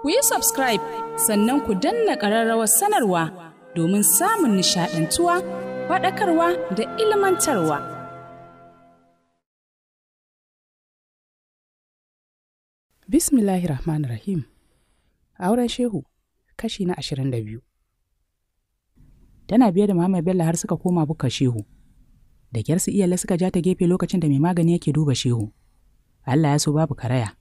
Ku yi subscribe, sannan ku danna ƙararrawar sanarwa domin samun nishaɗantuwa, faɗakarwa da ilmantarwa. Bismillahir Rahmanir Rahim. Auren Shehu, kashi na 22. Tana biye da Muhammad Bello har suka koma buka Shehu. Da kyar su iyalai suka ja ta gefe lokacin da mai magani yake duba Shehu. Allah ya so babu karaya.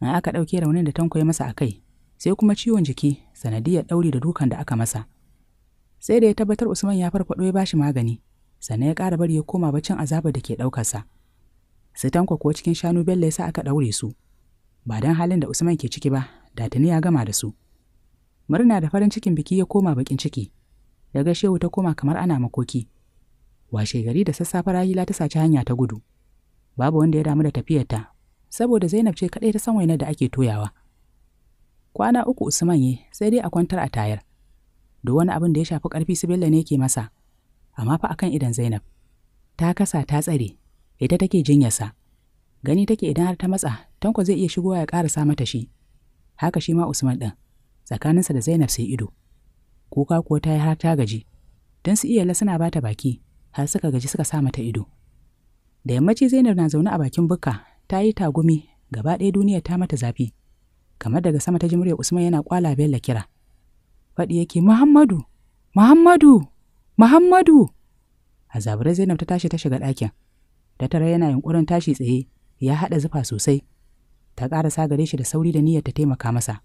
In aka ɗauke raunin da Tanko ya masa a kai, sai kuma ciwon jiki sanadiyar ɗauri da dukan da aka masa. Sai da ya tabbatar Usman ya farfaɗo ya bashi magani, sannan ya ƙara bari ya koma baccin azabar da ke ɗaukarsa. Su Tanko kuwa cikin shanu Bello ya sa aka ɗaure su. Ba don halin da Usman ke ciki ba, da tuni ya gama da su. Murna da farin cikin biki ya koma bakin ciki. Daga Shehu ta koma kamar ana makoki. Washe gari da sassafe Rahila ta saci hanya ta gudu. Babu wanda ya damu da tafiyarta, saboda Zainab ce kaɗai ta san wainar da ake toyawa. Kwana 3 Usman ye, sai dai a kwantar a tayar. Duk wani abin da ya shafi ƙarfi su Bello ne ke masa, amma fa akan idon Zainab. Ta kasa ta tsare, ita take jinyarsa. Gani take idan har ta matsa, Tanko zai iya shigowa ya ƙarasa mata shi. Haka shi ma Usman ɗin, tsakaninsa da Zainab sai ido. Kuka kuwa ta yi har ta gaji, don su iyala suna bata baki, har suka gaji suka sa mata ido. Da yammaci Zainab na zaune a bakin bukka, ta yi tagumi, gaba ɗaya duniya ta mata zafi. Kamar daga sama ta ji muryar Usman yana kwala Bello kira. Faɗi yake, Muhammadu, Muhammadu, Muhammadu. A zabure Zainab ta tashi ta shiga ɗakin. Ta tara yana yunƙurin tashi tsaye, ya haɗa zufa sosai. Ta ƙarasa gare shi da sauri da niyyar ta taimaka masa.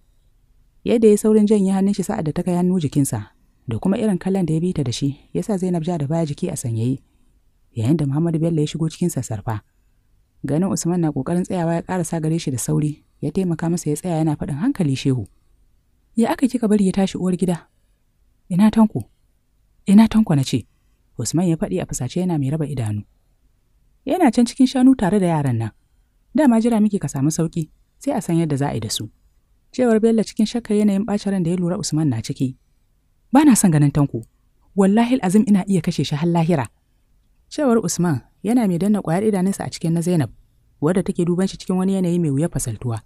Yadda ya saurin janye hannun shi sa'ad da ta kai hannu jikinsa, da kuma irin kallon da ya bi ta da shi, ya sa Zainab ja da baya jiki a sanyaye. Yayin da Muhammadu Bello ya shigo cikin sassarfa. Ganin Usman na ƙoƙarin tsayawa ya ƙarasa gare shi da sauri, ya taimaka masa ya tsaya yana faɗin hankali Shehu. Ya aka kika bari ya tashi uwar gida? Ina Tanko? Ina Tanko na ce? Usman ya faɗi a fusace yana mai raba idanu. Yana can cikin shanu tare da yaran nan. Dama jira miki ka samu sauki, sai a san yadda za a yi da su. Cewar Bello cikin shakka yanayin ɓacin ran da ya lura Usman na ciki. Ba na son ganin Tanko. Wallahi azim ina iya kashe shi har lahira. Cewar Usman yana mai danna ƙwayar idanunsa a cikin na Zainab, wadda take duban shi cikin wani yanayi mai wuyar fasaltuwa.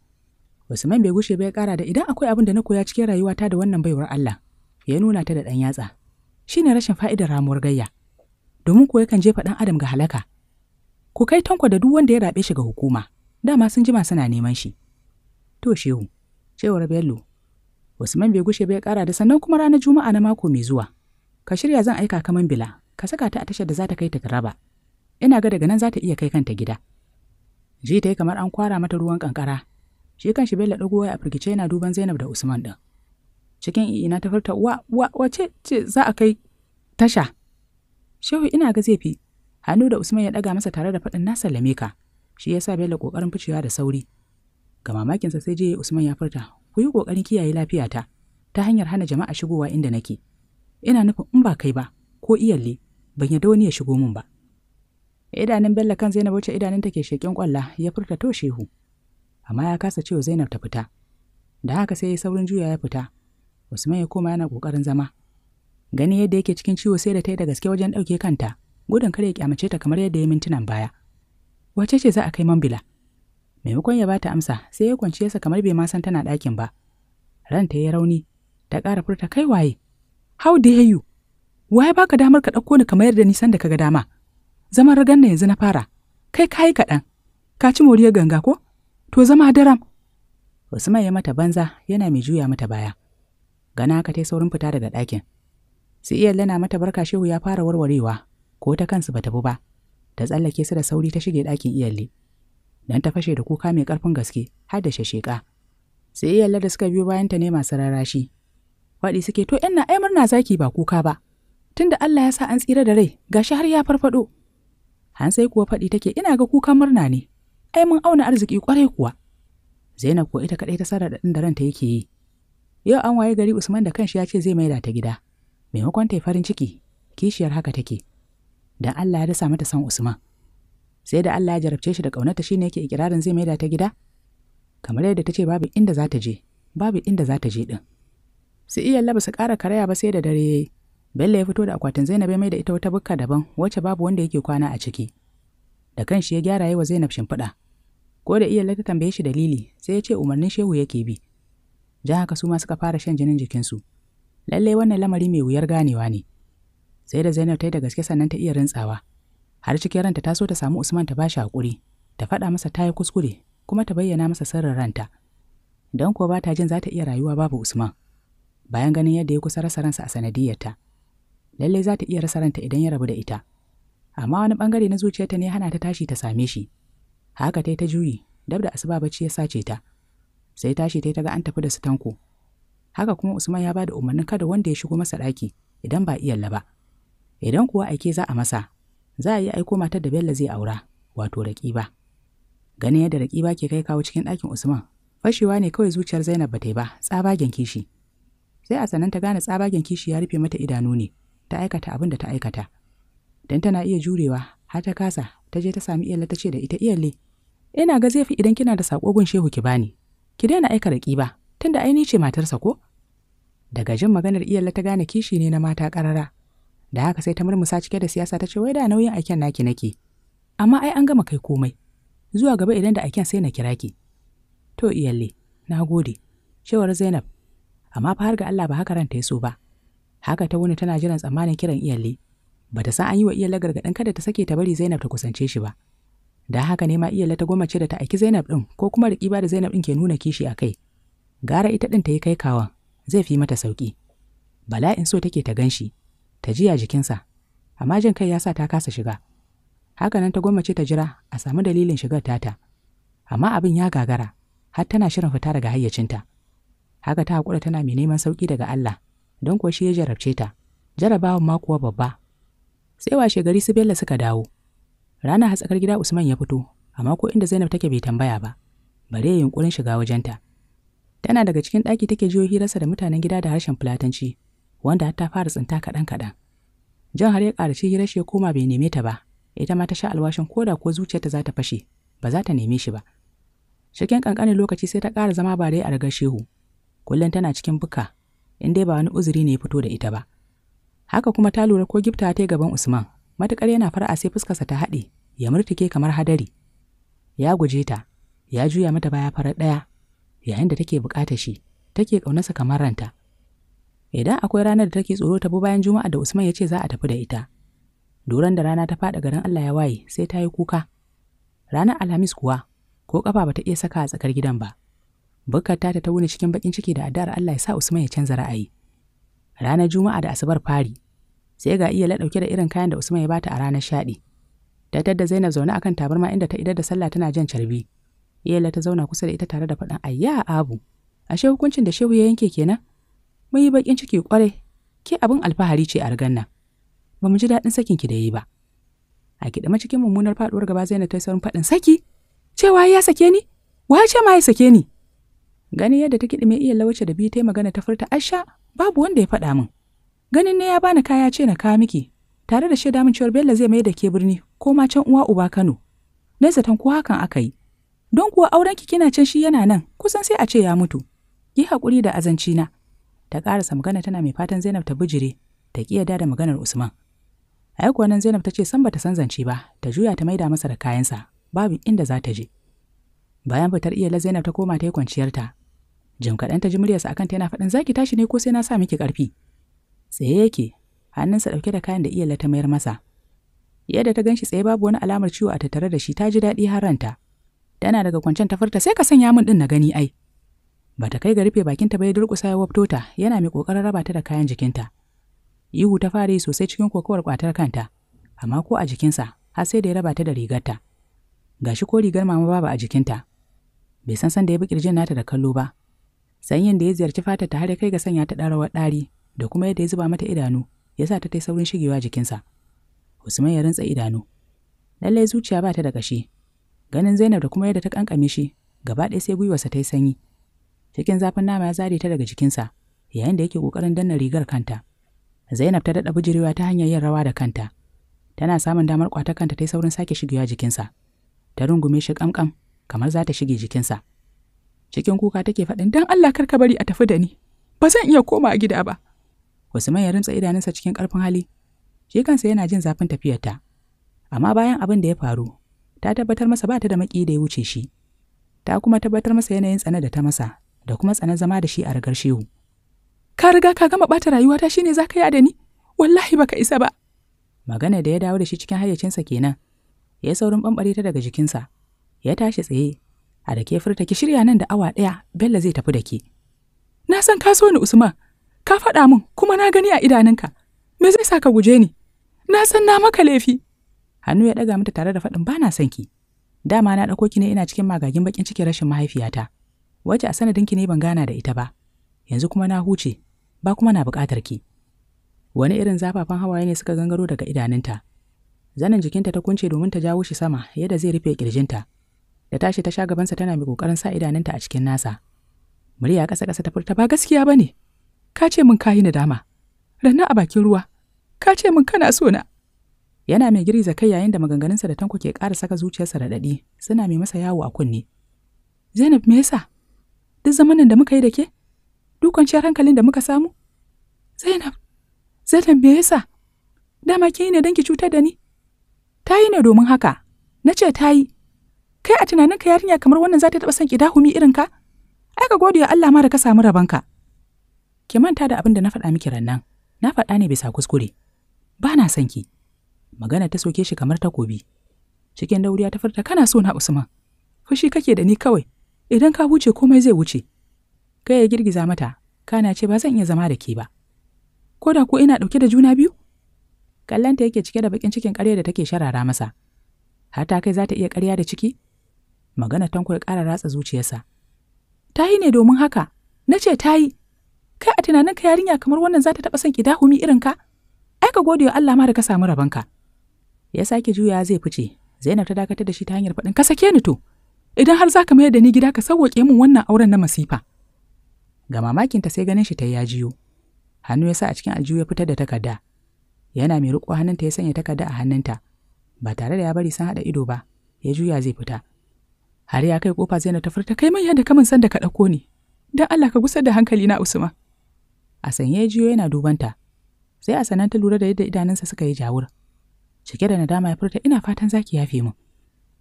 Usman bai gushe ba ya ƙara da idan akwai abin da na koya cikin rayuwata da wannan baiwar Allah, ya nuna ta da ɗan yatsa. Shine rashin fa'idar ramuwar gayya. Domin kuwa yakan jefa ɗan adam ga halaka. Ku kai Tanko da duk wanda ya raɓe shi ga hukuma, dama sun jima suna neman shi. To Shehu, cewar Bello. Usman bai gushe ba ya ƙara da sannan kuma ranar Juma'a na mako mai zuwa. Ka shirya zan aika ka Mambila, ka saka ta a tashar da za ta kai ta Taraba. Ina ga daga nan za ta iya kai kanta gida. Ji ta yi kamar an kwara mata ruwan kankara. Shi kanshi Bello ɗago ya firgice yana duban Zainab da Usman ɗin. Cikin ina ta furta wa wace ce za a kai tasha. Shehu ina ga zai fi. Hannu da Usman ya ɗaga masa tare da faɗin na sallame ka. Shi ya sa Bello ƙoƙarin ficewa da sauri. Ga mamakinsa sai je Usman ya furta, ku yi ƙoƙarin kiyaye lafiyata ta hanyar hana jama'a shigowa inda nake. Ina nufin in ba kai ba ko iyalle ban yarda wani ya shigo min ba. Idanun Bello kan Zainab wacce idanun take shekin kwalla ya furta to Shehu. Amma ya kasa cewa Zainab ta fita. Da haka sai ya saurin juya ya fita. Usman ya koma yana ƙoƙarin zama. Gani yadda yake cikin ciwo sai da ta yi da gaske wajen ɗauke kanta, gudun kada ya kyamace ta kamar yadda ya mintunan baya. Wace ce za a kai Mambila? Maimakon ya bata amsa, sai ya kwance sa kamar bai ma san tana ɗakin ba. Ranta ya rauni, ta ƙara furta kai waye? How dare you? Waye baka damar ka ɗauko ni kamar yadda nisan da kaga dama? Zaman ragan na yanzu na fara. Kai kayi kaɗan. Ka ci moriyar ganga ko? To zama daram. Usman ya mata banza yana mai juya mata baya. Gana haka tai saurin fita daga ɗakin. Su iya lana mata barka Shehu ya fara warwarewa, ko ta kansu bata bi ba. Ta tsallake su da sauri ta shige ɗakin iyalle. Dan ta fashe da kuka mai ƙarfin gaske har da shasheka. Sai iyalle da suka biyo bayan ta ne masu rarashi. Faɗi suke to ƴan na ai murna zaki ba kuka ba. Tunda Allah ya sa an tsira da rai, gashi har ya farfado. Hansai kuwa faɗi take ina ga kukan murna ne. Ai mun auna arziki ƙwarai kuwa. Zainab kuwa ita kaɗai ta sa raɗaɗin da ranta yake yi. Yau an waye gari Usman da kanshi ya ce zai maida ta gida. Maimakon ta yi farin ciki, kishiyar haka take. Dan Allah ya dasa mata son Usman. Sai da Allah ya jarabce shi da ƙaunarta shine yake ikirarin zai maida ta gida. Kamar yadda ta ce babu inda za ta je, babu inda za ta je ɗin. Su iyalla ba su ƙara karaya ba sai da dare yayi. Bello ya fito da akwatin Zainab ya maida ita wata bukka daban wacce babu wanda yake kwana a ciki. Da kanshi ya gyara yi wa Zainab shimfiɗa. Ko da iyalla ta tambaye shi dalili, sai ya ce umarnin Shehu yake bi. Jan haka su ma suka fara shan jinin jikinsu. Lallai wannan lamari mai wuyar ganewa ne. Sai da Zainab ta yi da gaske sannan ta iya rintsawa. Har cikin ranta ta so ta samu Usman ta bashi hakuri, ta faɗa masa ta yi kuskure, kuma ta bayyana masa sirrin ranta. Don kuwa ba ta jin za ta iya rayuwa babu Usman. Bayan ganin yadda ya kusa rasa ransa a sanadiyyarta. Lallai za ta iya rasa ranta idan ya rabu da ita. Amma wani bangare na zuciyarta ne hana ta tashi ta same shi. Haka ta yi ta juyi, dab da asuba bacci ya sace ta. Sai tashi ta ga an tafi da su Tanko. Haka kuma Usman ya bada umarnin kada wanda ya shigo masa ɗaki idan ba iyalla ba. Idan kuwa aike za a masa, za a yi aiko matar da Bello zai aura, wato Raƙiba. Ganin yadda Raƙiba ke kai kawo cikin ɗakin Usman, fashewa ne kawai zuciyar Zainab bata yi ba, tsabagen kishi. Sai a sannan ta gane tsabagen kishi ya rufe mata idanu ne, ta aikata abin da ta aikata. Dan tana iya jurewa, har ta kasa, ta je ta sami iyalle ta ce da ita iyalle. Ina ga zai fi idan kina da sako gun Shehu ki bani. Ki daina aika Raƙiba, tunda ai ni ce matarsa ko? Daga jin maganar iyalle ta gane kishi ne na mata ƙarara. Da haka sai ta murmusa cike da siyasa ta ce wai da nauyin aiken naki nake. Amma ai an gama kai komai. Zuwa gaba idan da aiken sai na kira ki. To iyalle, na gode. Cewar Zainab. Amma fa har ga Allah ba haka ranta ya so ba. Haka ta wuni tana jiran tsammanin kiran iyalle. Bata san an yi wa iyalle gargaɗin kada ta sake ta bari Zainab ta kusance shi ba. Da haka ne ma iyalle ta gwammace da ta aiki Zainab ɗin ko kuma Raƙiba da Zainab ɗin ke nuna kishi a kai. Gara ita ɗin ta yi kai kawan, zai fi mata sauƙi. Bala'in so take ta ganshi, ta jiya jikinsa, amma jin kai ya sa ta kasa shiga. Haka nan ta gwammace ta jira a samu dalilin shigar tata. Amma abin ya gagara, har tana shirin fita daga hayyacinta. Haka ta haƙura tana mai neman sauƙi daga Allah, don kuwa shi ya jarabce ta, jarabawan ma kuwa babba. Sai washe gari su Bello suka dawo. Rana hatsakar gida Usman ya fito, amma ko inda Zainab take bai tambaya ba, bare ya yunƙurin shiga wajenta. Tana daga cikin ɗaki take jiyo hirarsa da mutanen gida da harshen Fulatanci, wanda har ta fara tsinta kaɗan-kaɗan. Jan har ya ƙaraci hirar shi ya koma bai neme ta ba, ita ma ta sha alwashin koda ko zuciyarta za ta fashe, ba za ta neme shi ba. Cikin ƙanƙanin lokaci sai ta ƙara zama ba dai a rigar Shehu. Kullum tana cikin buka, in dai ba wani uzuri ne ya fito da ita ba. Haka kuma ta lura ko gifta ta gaban Usman, matuƙar yana fara'a sai fuskarsa ta haɗe, ya murtuke kamar hadari. Ya guje ta, ya juya mata baya farar ɗaya, yayin da take buƙatar shi, take ƙaunarsa kamar ranta. Idan akwai ranar da take tsoro ta bi bayan Juma'a da Usman ya ce za a tafi da ita. Duran da rana ta faɗa garin Allah ya waye sai ta yi kuka. Ranar Alhamis kuwa, ko ƙafa bata iya saka a tsakar gidan ba. Bukkar ta ta wuni cikin baƙin ciki da addu'ar Allah ya sa Usman ya canza ra'ayi. Ranar Juma'a da Asabar fari, sai ga Iyala ɗauke da irin kayan da Usman ya bata a ranar shaɗi. Ta tadda Zainab zaune akan tabarma inda ta idar da sallah tana jan carbi. Iyala ta zauna kusa da ita tare da faɗin ayya abu. Ashe hukuncin da Shehu ya yanke kenan? Mun yi baƙin ciki ƙwarai, ke abin alfahari ce a rigan nan. Ba mu ji daɗin sakin ki da yi ba. A kiɗima cikin mummunar faɗuwar gaba Zainab ta yi saurin faɗin saki. Cewa ya sake ni? Wa ce ma ya sake ni? Gani yadda ta kiɗime Iyala wacce da biyu ta yi magana ta furta asha babu wanda ya faɗa min. Ganin ne ya bani kaya ce na kawo miki, tare da shaida min cewar Bello zai mai da ke birni ko ma can uwa uba Kano. Na zaton ko hakan aka yi. Don kuwa aurenki kina can shi yana nan, kusan sai a ce ya mutu. Ki haƙuri da azanci na. Ta ƙarasa magana tana mai fatan Zainab ta bijire, ta ƙi yarda da maganar Usman. Ai kuwa nan Zainab ta ce san bata san zance ba, ta juya ta maida masa da kayansa, babu inda za ta je. Bayan fitar Iyala Zainab ta koma ta yi kwanciyarta. Jim kaɗan ta ji muryarsa akan ta yana faɗin zaki tashi ne ko sai na sa miki ƙarfi. Tsaye yake, hannunsa ɗauke da kayan da Iyala ta mayar masa. Yadda ta ganshi tsaye babu wani alamar ciwo a tattare da shi ta ji daɗi har ranta. Tana daga kwancen ta furta sai ka sanya min ɗin na gani ai. Bata kai ga rufe bakinta ba ya durƙusa ya wafto ta yana mai ƙoƙarin raba ta da kayan jikinta. Ihu ta fara yi sosai cikin kokowar ƙwatar kanta, amma ko a jikinsa har sai da ya raba ta da rigarta. Gashi ko rigar mama babu a jikinta. Bai san san da ya bi ƙirjin nata da kallo ba. Sanyin da ya ziyarci fatar ta har ya kai ga sanya ta ɗan rawar ɗari da kuma yadda ya zuba mata idanu ya sa ta tai saurin shigewa jikinsa. Usman ya rintsa idanu. Lallai zuciya ba ta da ƙashi. Ganin Zainab da kuma yadda ta kankame shi, gaba ɗaya sai gwiwarsa ta yi sanyi. Cikin zafin nama ya zare ta daga jikinsa, yayin da yake ƙoƙarin danna rigar kanta. Zainab ta daɗa bijirewa ta hanyar yin rawa da kanta. Tana samun damar ƙwatar kanta ta yi saurin sake shigewa jikinsa. Ta rungume shi ƙamƙam, kamar za ta shige jikinsa. Cikin kuka take faɗin don Allah kar ka bari a tafi da ni. Ba zan iya koma gida ba. Usman ya rintsa idanunsa cikin ƙarfin hali. Shi kansa yana jin zafin tafiyarta. Amma bayan abin da ya faru, ta tabbatar masa ba ta da maƙi da ya wuce shi. Ta kuma tabbatar masa yanayin tsana da ta masa da kuma tsanar zama da shi a rigar Shehu. Ka riga ka gama ɓata rayuwata shine za ka yi da ni? Wallahi baka isa ba. Magana da ya dawo da shi cikin hayyacinsa kenan. Ya saurin ɓamɓare ta daga jikinsa. Ya tashi tsaye. A da ke furta ki shirya nan da awa 1 Bello zai tafi da ke. Na san ka so ni Usman. Ka faɗa min kuma na gani a idanunka. Me zai sa ka guje ni? Na san na maka laifi. Hannu ya ɗaga mata tare da faɗin ba na son ki. Dama na ɗauko ki ne ina cikin magagin baƙin cikin rashin mahaifiyata. Wacce a sanadinki ne ban gana da ita ba. Yanzu kuma na huce, ba kuma na buƙatar ki. Wani irin zafafan hawaye ne suka gangaro daga idanunta. Zanin jikinta ta kunce domin ta jawo shi sama yadda zai rufe ƙirjinta. Da tashi ta sha gabansa tana mai ƙoƙarin sa idanunta a cikin nasa. Murya ƙasa-ƙasa ta furta ba gaskiya ba ne. Ka ce min ka yi nadama. Ranna a bakin ruwa. Ka ce min kana so na. Yana mai girgiza kai yayin da maganganunsa da Tanko ke ƙara saka zuciyarsa raɗaɗi suna mai masa yawo a kunne. Zainab me yasa? Duk zamanin da muka yi da ke? Duk kwanciyar hankalin da muka samu? Zainab, Zainab me yasa? Dama kin yi ne don ki cutar da ni? Ta yi ne domin haka. Na ce ta yi. Kai a tunaninka yarinya kamar wannan za ta taɓa son ƙidahumi irin ka? Ai ka gode wa Allah ma da ka samu rabonka. Ki manta da abin da na faɗa miki rannan. Na faɗa ne bisa kuskure. Ba na son ki. Magana ta soke shi kamar takobi. Cikin dauriya ta furta kana so na Usman. Fushi kake da ni kawai. Idan ka wuce komai zai wuce. Kai ya girgiza mata, kana ce ba zan iya zama da ke ba. Ko da ko ina ɗauke da juna biyu? Kallanta yake cike da bakin cikin ƙarya da take sharara masa. Har ta kai za ta iya ƙarya da ciki? Magana Tanko ya ƙara ratsa zuciyarsa. Ta yi ne domin haka, na ce ta yi. Kai a tunaninka yarinya kamar wannan za ta taɓa son ƙidahumi irin ka? Ai ka gode wa Allah ma da ka samu rabonka. Ya sake juya zai fice, Zainab ta dakatar da shi ta hanyar faɗin ka sake ni to. Idan har za ka mayar da ni gida ka sauwaƙe min wannan auren na masifa. Ga mamakinta sai ganin shi ta ya jiyo. Hannu ya sa a cikin aljihu ya fitar da takarda. Yana mai riƙo hannunta ya sanya takarda a hannunta. Ba tare da ya bari sun haɗa ido ba, ya juya zai fita. Har ya kai kofa Zainab ta furta kai man yadda ka min san da ka ɗauko ni. Dan Allah ka gusar da hankali na Usman. A sanye ya jiyo yana dubanta. Sai a sanan ta lura da yadda idanunsa suka yi jawur. Cike da nadama ya furta ina fatan zaki yafe min.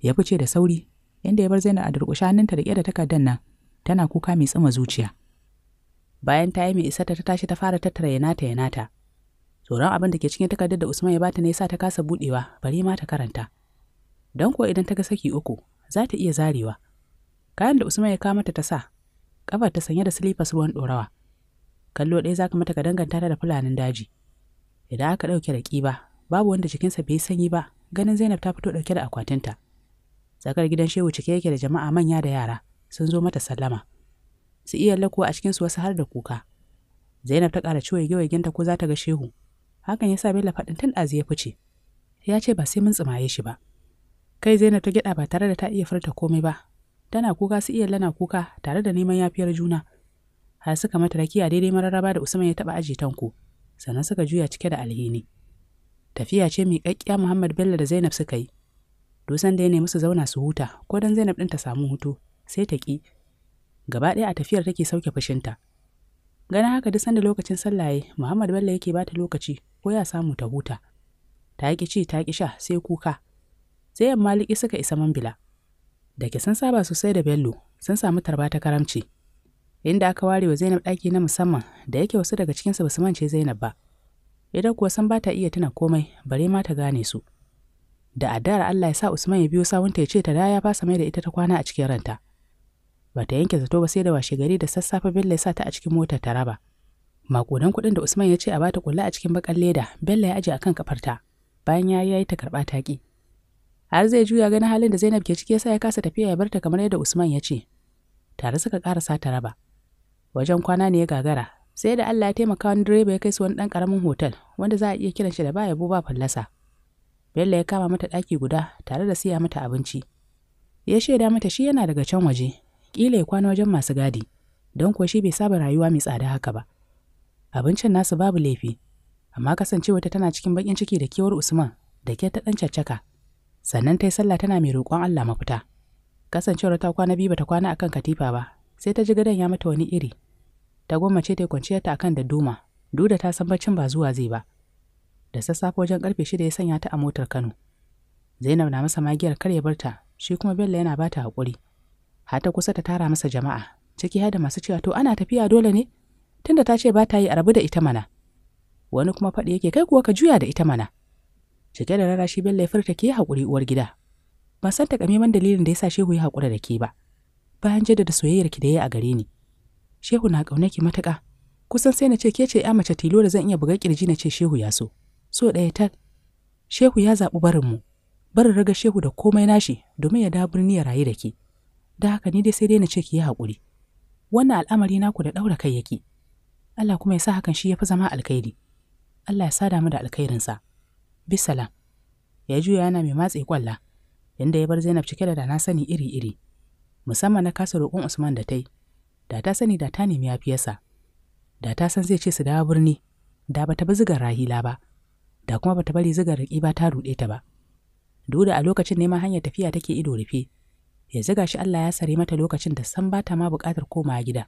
Ya fice da sauri, inda ya bar Zainab a durƙushe hannunta riƙe da takardar nan, tana kuka mai tsuma zuciya. Bayan ta yi mai isarta ta tashi ta fara tattara yanata yanata. Tsoron abin da ke cikin takardar da Usman ya bata ne yasa ta kasa buɗewa, bari ma ta karanta. Don kuwa idan ta ga saki 3, za ta iya zarewa. Kayan da Usman ya kawo mata ta sa, kafar ta sanye da slippers ruwan ɗorawa. Kallo ɗaya zaka mata ka danganta ta da fulanin daji. Idan aka ɗauke da ƙiba, babu wanda jikinsa bai sanyi ba, ganin Zainab ta fito ɗauke da akwatinta. Tsakar gidan Shehu cike yake da jama'a manya da yara, sun zo mata sallama. Su iya lakuwa a cikinsu wasu har da kuka. Zainab ta ƙara ciwo waigenta ko za ta ga Shehu. Hakan ya sa Bello faɗin tun ɗazu ya fice. Ya ce ba sai mun tsimaye shi ba. Kai Zainab ta gyaɗa ba tare da ta iya furta komai ba. Tana kuka su iya lana kuka tare da neman yafiyar juna. Har suka mata rakiya daidai mararraba da Usman ya taɓa aje Tanko, sannan suka juya cike da alhini. Tafiya ce miƙaƙƙiya Muhammad Bello da Zainab suka yi. Dusan da ya nemi su zauna su huta, ko don Zainab ɗin ta samu hutu, sai ta ƙi. Gaba ɗaya a tafiyar take sauke fushinta. Ganin haka duk sanda lokacin sallaye, Muhammad Bello yake bata lokaci ko ya samu ta huta. Ta ƙi ci, ta ƙi sha, sai kuka. Sai yamma liƙi suka isa Mambila. Da ke sun saba sosai da Bello, sun samu tarba ta karamci. Inda aka ware wa Zainab ɗaki na musamman da yake wasu daga cikinsu ba su mance Zainab ba. Ita kuwa san ba ta iya tuna komai, bare ma ta gane su. Da addu'ar Allah ya sa Usman ya biyo sawunta ya ce ta da ya fasa mai da ita ta kwana a cikin ranta. Ba ta yanke zato ba sai da washe gari da sassafe Bello ya sa ta a cikin motar ta raba. Maƙudan kuɗin da Usman ya ce a bata kulla a cikin baƙar leda, Bello ya aje akan kafarta. Bayan ya yi ta karɓa ta ƙi. Har zai juya ganin halin da Zainab ke ciki yasa ya kasa tafiya ya barta kamar yadda Usman ya ce. Tare suka ƙarasa ta raba. Wajen kwana ne ya gagara, sai da Allah ya taimaka wani direba ya kai su wani ɗan ƙaramin hotel wanda za a iya kiran shi da ba yabo ba fallasa. Bello ya kama mata ɗaki guda tare da siya mata abinci. Ya shaida mata shi yana daga can waje, ƙila ya kwana wajen masu gadi, don kuwa shi bai saba rayuwa mai tsada haka ba. Abincin nasu babu laifi, amma kasancewa ta tana cikin baƙin ciki da kewar Usman da ke ta ɗan caccaka. Sannan ta yi sallah tana mai roƙon Allah mafita. Kasancewar ta kwana biyu bata kwana akan katifa ba, sai ta ji gadon ya mata wani iri. Ta gwammace ta kwanciyar ta akan dadduma, duk da ta san baccin ba zuwa zai ba. Da sassafe wajen karfe 6 ya sanya ta a motar Kano. Zainab na masa magiyar kar ya barta, shi kuma Bello yana bata hakuri. Har ta kusa ta tara masa jama'a, Ciki har da masu cewa to ana tafiya dole ne, tunda ta ce ba ta yi a rabu da ita mana. Wani kuma faɗi yake kai kuwa ka juya da ita mana. Cike da rarashi Bello ya furta ke haƙuri uwar gida. Ban san takamaiman dalilin da yasa Shehu ya haƙura da ke ba. Bayan jaddada soyayyar ki da yayi a gare ni. Shehu na ƙaunar ki matuƙa. Kusan sai na ce ke ce ya mace tilo da zan iya buga kirji na ce Shehu ya so. So ɗaya tal. Shehu ya zaɓi barin mu. Barin raga Shehu da komai nashi domin ya dawo birni ya rayu da ke. Da haka ni dai sai dai na ce ki yi haƙuri. Wannan al'amari naku da ɗaura kai yake. Allah kuma ya sa hakan shi ya fi zama alkhairi. Allah ya sada mu da alkhairinsa. Bisalam. Ya juya yana mai matse kwalla, inda ya bar Zainab cike da dana sani iri-iri. Musamman na kasa roƙon Usman da ta yi. Da ta sani da ta nemi yafiyarsa. Da ta san zai ce su dawo birni, da bata bi zigar Rahila ba, da kuma bata bari zigar Raƙi ba ta ruɗe ta ba. Duk da a lokacin neman hanyar tafiya take ido rufe, ya ziga shi Allah ya sare mata lokacin da san bata ma buƙatar komawa gida.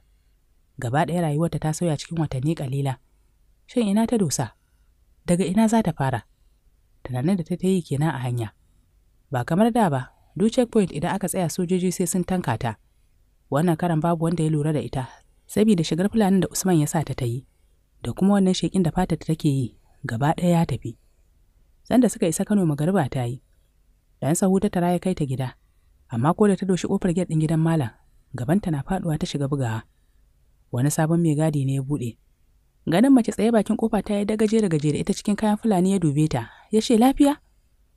Gaba ɗaya rayuwarta ta sauya cikin watanni ƙalila. Shin ina ta dosa? Daga ina za ta fara? Tunanin da ta yi kenan a hanya. Ba kamar da ba, duk checkpoint idan aka tsaya sojoji sai sun tanka ta. Wannan karan babu wanda ya lura da ita, saboda shigar Fulanin da Usman ya sa ta ta yi, da kuma wannan shekin da fatar ta take yi, gaba ɗaya ya tafi. Sanda suka isa Kano magariba ta yi. Dan sahu ta tara ya kai ta gida, amma ko da ta doshi kofar gate ɗin gidan malam, gabanta na faɗuwa ta shiga bugawa. Wani sabon mai gadi ne ya buɗe. Ganin mace tsaye bakin kofa ta yi dagaje da gaje da ita cikin kayan Fulani ya dube ta, ya ce lafiya?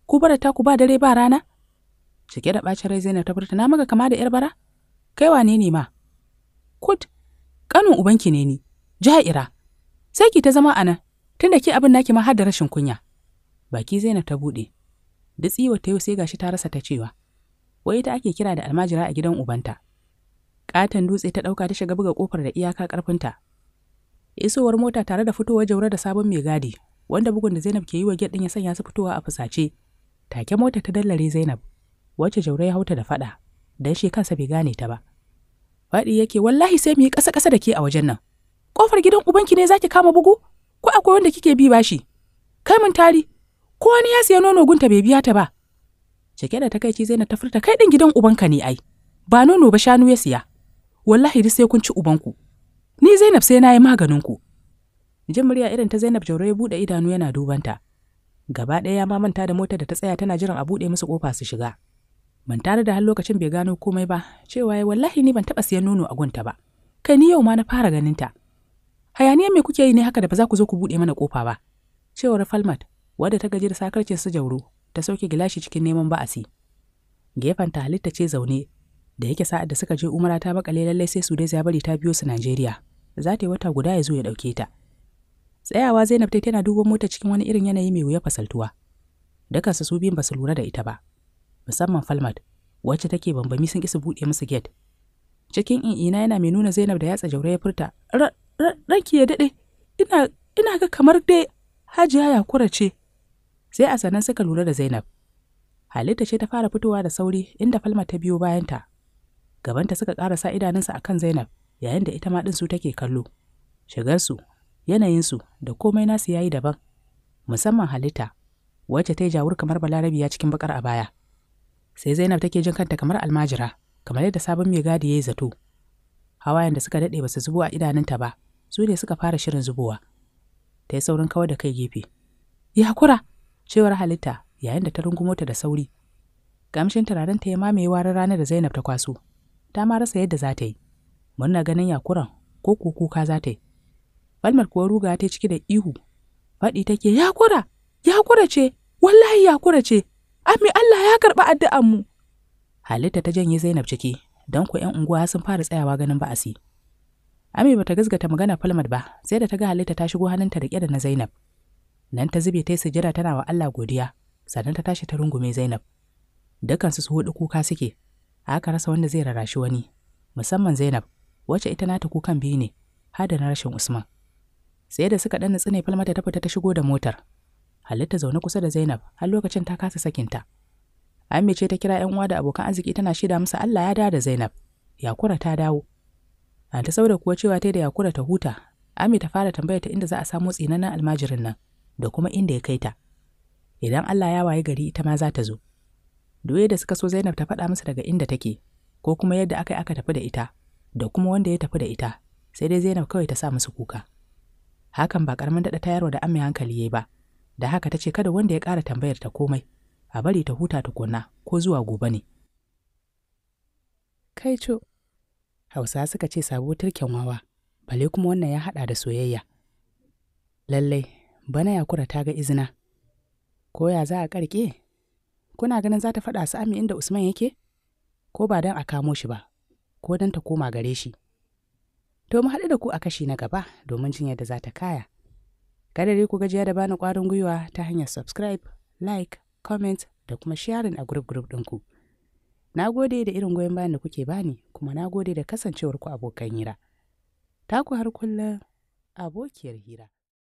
Ku bara ta ku ba dare ba rana? Cike da ɓacin rai Zainab ta furta na maka kama da ‘yar bara? Kai wane ne ma? Kut, ƙanin ubanki ne ni, ja'ira. Sai ki ta zama a nan, tunda ke abin naki ma har da rashin kunya. Baki Zainab ta buɗe. Duk tsiwar ta yau sai gashi ta rasa ta cewa. Wai ita ake kira da almajira a gidan ubanta. Ƙaton dutse ta ɗauka ta shiga buga ƙofar da iyaka ƙarfinta. Isowar mota tare da fitowar Jauro da sabon mai gadi, wanda bugun da Zainab ke yi wa gate ɗin ya sanya su fitowa a fusace. Take mota ta dallare Zainab, wacce Jauro ya hauta da faɗa, dan shi kansa bai gane ta ba. Faɗi yake wallahi sai mu yi ƙasa-ƙasa da ke a wajen nan. Ƙofar gidan ubanki ne zaki kama bugu? Ko akwai wanda kike bi bashi? Kai mun tari, ko wani ya siya nono gunta bai biya ta ba. Cike da takaici Zainab ta furta kai ɗin gidan ubanka ne ai. Ba nono ba shanu ya siya. Wallahi duk sai kun ci ubanku. Ni Zainab sai na yi maganinku. Jin murya irin ta Zainab Jauro ya buɗe idanu yana dubanta. Gaba ɗaya ya ma manta da motar da ta tsaya tana jiran a buɗe musu ƙofa su shiga. Ban tare da har lokacin bai gano komai ba, cewa ya wallahi ni ban taɓa siyan nono a gunta ba. Kai ni yau ma na fara ganin ta. Hayaniyar me kuke yi ne haka da ba za ku zo ku buɗe mana ƙofa ba? Cewar Falmat, wadda ta gaji da sakarcin su Jauro, ta sauke gilashi cikin neman ba'asi. Gefenta Halitta ce zaune, da yake sa'ad da suka je umara ta bakale lallai sai Sudais ya bari ta biyo su Najeriya. Za ta yi wata guda ya zo ya ɗauke ta. Tsayawa Zainab tai tana duban mota cikin wani irin yanayi mai wuya fasaltuwa. Dukansu su biyun ba su lura da ita ba. Musamman Falmat, wacce take bambami sun ƙi su buɗe musu gate. Cikin in'ina yana mai nuna Zainab da yatsa Jauro ya furta, ranki ya daɗe, ina ga kamar dai Hajiya Yakura ce. Sai a sannan suka lura da Zainab. Halitta ce ta fara fitowa da sauri inda Falmat ta biyo bayanta. Gabanta suka ƙarasa idanunsa a kan Zainab yayin da ita ma ɗin su take kallo. Shigarsu, yanayinsu da komai nasu yayi daban. Musamman Halitta, wacce ta yi jawur kamar Balarabiya cikin baƙar abaya. Sai Zainab take jin kanta kamar almajira, kamar yadda sabon mai gadi ya yi zato. Hawayen da suka daɗe ba su zubo a idanunta ba, su ne suka fara shirin zubowa. Ta yi saurin kawar da kai gefe. Yakura, cewar Halitta yayin da ta rungumo ta da sauri. Kamshin turaren ta ya mamaye warin ranar da Zainab ta kwaso. Ta ma rasa yadda za ta yi. Murna ganin Yakuran ko kuka za ta yi. Falmar kuwa ruga ta ciki da ihu. Faɗi take Yakura, Yakura ce, wallahi Yakura ce. Ami Allah ya karɓi addu'an mu. Halitta ta janye Zainab ciki, don ko 'yan unguwa sun fara tsayawa ganin ba'asi. Ami bata gazgata magana Falmar ba, sai da ta ga Halitta ta shigo hannunta riƙe da na Zainab. Nan ta zube ta yi sujjada tana wa Allah godiya, sannan ta tashi ta rungume Zainab. Dukansu su huɗu kuka suke, aka rasa wanda zai rarashi wani, musamman Zainab, wacce ita nata kukan biyu ne, har da na rashin Usman. Sai da suka ɗan nutsu ne Falmata ta fita ta shigo da motar. Halitta zaune kusa da Zainab har lokacin ta kasa sakinta. Ammi ce ta kira 'yan uwa da abokan arziki tana shaida musu Allah ya dawo da Zainab. Yakura ta dawo. Anta Sauda kuwa cewa ta da Yakura ta huta. Ami ta fara tambaya ta inda za a samu tsinannen almajirin nan da kuma inda ya kai ta. Idan Allah ya waye gari ita ma za ta zo. Duk da suka so Zainab ta faɗa musu daga inda take ko kuma yadda aka yi aka tafi da ita, Da kuma wanda ya tafi da ita, sai dai Zainab kawai ta sa musu kuka. Hakan ba karamin daɗa tayarwa da Ammi hankali yayi ba, da haka ta ce kada wanda ya ƙara tambayar ta komai, a bari ta huta tukuna ko zuwa gobe ne. Kai co, Hausa suka ce sabo turken wawa, bale kuma wannan ya haɗa da soyayya. Lallai, bana Yakura ta ga izina. Ko ya za a ƙarƙe? Kuna ganin za ta faɗa su Ami inda Usman yake? Ko ba don a kamo shi ba, ko don ta koma gare shi. To mu haɗu da ku a kashi na gaba domin jin yadda za ta kaya. Kada dai ku gajiya da bani ƙwarin gwiwa ta hanyar subscribe, like, comment da kuma sharing a group group ɗinku. Na gode da irin goyon bayan da kuke bani, kuma na gode da kasancewarku abokan hira. Taku har kullum, abokiyar hira.